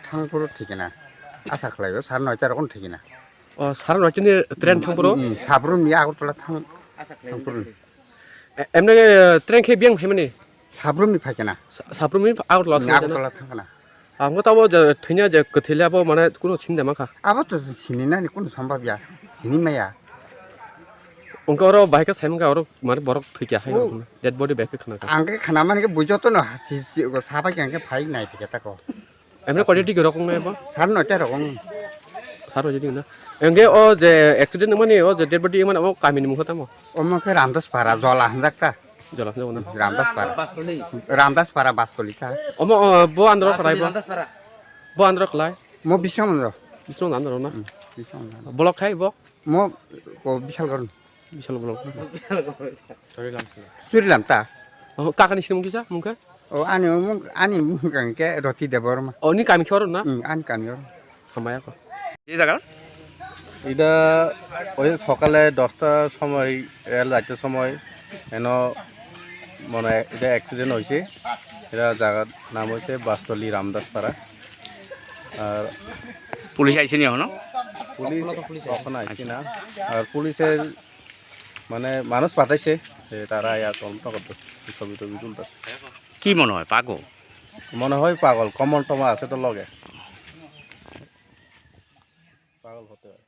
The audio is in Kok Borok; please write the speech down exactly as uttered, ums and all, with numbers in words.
Thangphuru thikina. Asa khlaio, sar noita rokno thikina. O, sar noitani train thangphuru? Hmm, Sabrumni Agartala thang-, thangphuru. E-, emne, eh, train khe biyang phaimani? Sabrumni phaikana. Sa-, Sabrumni Agartala Hmm, thangkana? Agartala thangkana. Ang tabo je thwinya je kwthwile abo mane kunu sini de mankha. Abo to sini nani kunu sambab ya. Sini maya. Wngkha oro bahai khe sai mankha oro mane borok thwikya hai Oh. rokno. Dead body bahai khe khna kha. Ang khe khna mani khe bui joto no si, si, go saba khe ang khe phai nai phikya tako. Emne koi dik rokong nai bo? Sar noita rokong. Sar noita dik na. Engge o je accident mani o je dead body mani o kami ni mukha tamo. Omo khe Ramdas Para jola hanjak ta. Jola hanjak na. Ramdas Para. Bastoli. Ramdas Para Bastoli ta. Omo o, bo andro Bastoli khlai bo. Ramdas Para. Bo andro khlai. Mo Biswamondro. Biswamondro na. Hmm, Biswamondro. Bolok khai bo. Mo ko Bishal Garon. Bishal Garon. Surilam ta. Oh, kakani sini mungkisa mungkha? O ani mung ani mung kangke Roti Debbarma. Oh, ni kami khoro na? Hmm, ani kami oro. Hamaya ko. Ei jaga? এটা ওই সকালে দশটার সময়, রেল যাইতে সময় এন মানে এটা অ্যাক্সিডেন্ট হয়েছে। এটা জায়গার নাম হয়েছে বাস্তলি রামদাসপাড়া। আর পুলিশ আইসেনি এখনো? পুলিশ এখনো আইসে না। আর পুলিশের মানে মানুষ পাঠাইছে, যে তারা ইয়া তদন্ত করতেছে, ছবি টবি তুলতেছে। কি মনে হয়, পাগল? মনে হয় পাগল, কমল টমা আছে তো লগে। পাগল হতে হয়।